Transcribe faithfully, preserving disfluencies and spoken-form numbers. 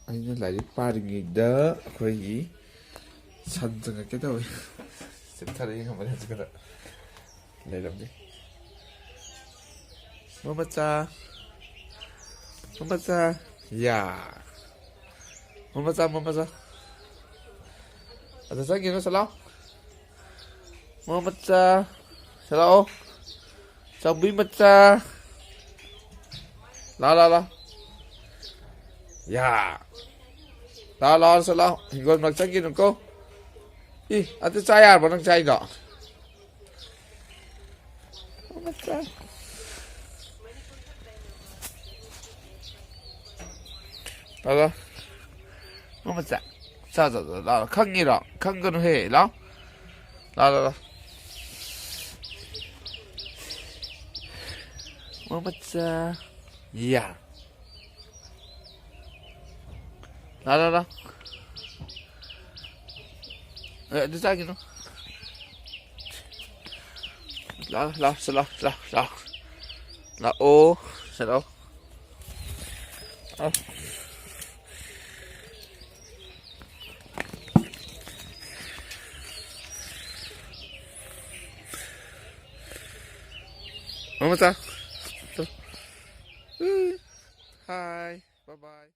ꯑꯩꯅ ꯂꯥꯏꯔꯤꯛ ꯄꯥꯔꯤꯉꯩꯗ ꯑꯩꯈꯣꯏꯒꯤ ꯁꯟ ꯆꯪꯉꯛꯀꯦ ꯇꯧꯋꯤ꯫ ꯆꯤꯞꯊꯔ ꯌꯦꯡꯉꯝꯕꯅꯤ ꯍꯧꯖꯤꯛꯀꯗ꯫ ꯂꯩꯔꯝꯗꯦ꯫ ꯃꯃꯆꯥ, ꯃꯃꯆꯥ, ꯌꯥ, ꯃꯃꯆꯥ, ꯃꯃꯆꯥ꯫ ꯑꯗ ꯆꯪꯒꯤꯅꯨ, ꯁꯠ ꯂꯥꯎ꯫ ꯃꯃꯆꯥ, ꯁꯠ ꯂꯥꯛꯑꯣ꯫ ꯆꯥꯎꯕꯤ ꯃꯆꯥ꯫ ꯂꯥ, ꯂꯥ, ꯂꯥ꯫ ꯌꯥ꯫ ꯂꯥ, ꯂꯥ, ꯁꯠ ꯂꯥꯎ꯫ ꯍꯤꯡꯒꯣꯜ ꯃꯔꯛ ꯆꯪꯒꯤꯅꯨꯀꯣ꯫ ꯏ, ꯑꯗꯨ ꯆꯥ ꯌꯥꯔꯕꯣ ꯅꯪ ꯆꯥꯏꯗꯣ? ꯃꯆꯥ꯫ ꯂꯥ, ꯂꯥ꯫ ꯃꯆꯥ꯫ ꯆꯥ, ꯆꯥ, ꯆꯥ, ꯂꯥ, ꯂꯥ꯫ ꯈꯪꯉꯤꯔꯣ? ꯈꯪꯒꯅꯨꯍꯦ, ꯂꯥꯎ꯫ ꯂꯥ, ꯂꯥ, ꯂꯥ꯫ ꯃꯃꯆꯥ꯫ ꯌꯥ꯫ ꯂꯥ, ꯂꯥ, ꯂꯥ꯫ ꯑꯦ, ꯑꯗꯨ ꯆꯥꯈꯤꯅꯨ꯫ ꯂꯥ, ꯂꯥ, ꯁꯤ ꯂꯥ, ꯂꯥ, ꯂꯥ꯫ ꯂꯥꯛꯑꯣ꯫ ꯁꯤ ꯂꯥꯛꯑꯣ꯫ ꯑ꯫ ꯃꯃꯆꯥ꯫ ꯎꯝ꯫ Hi. Bye bye.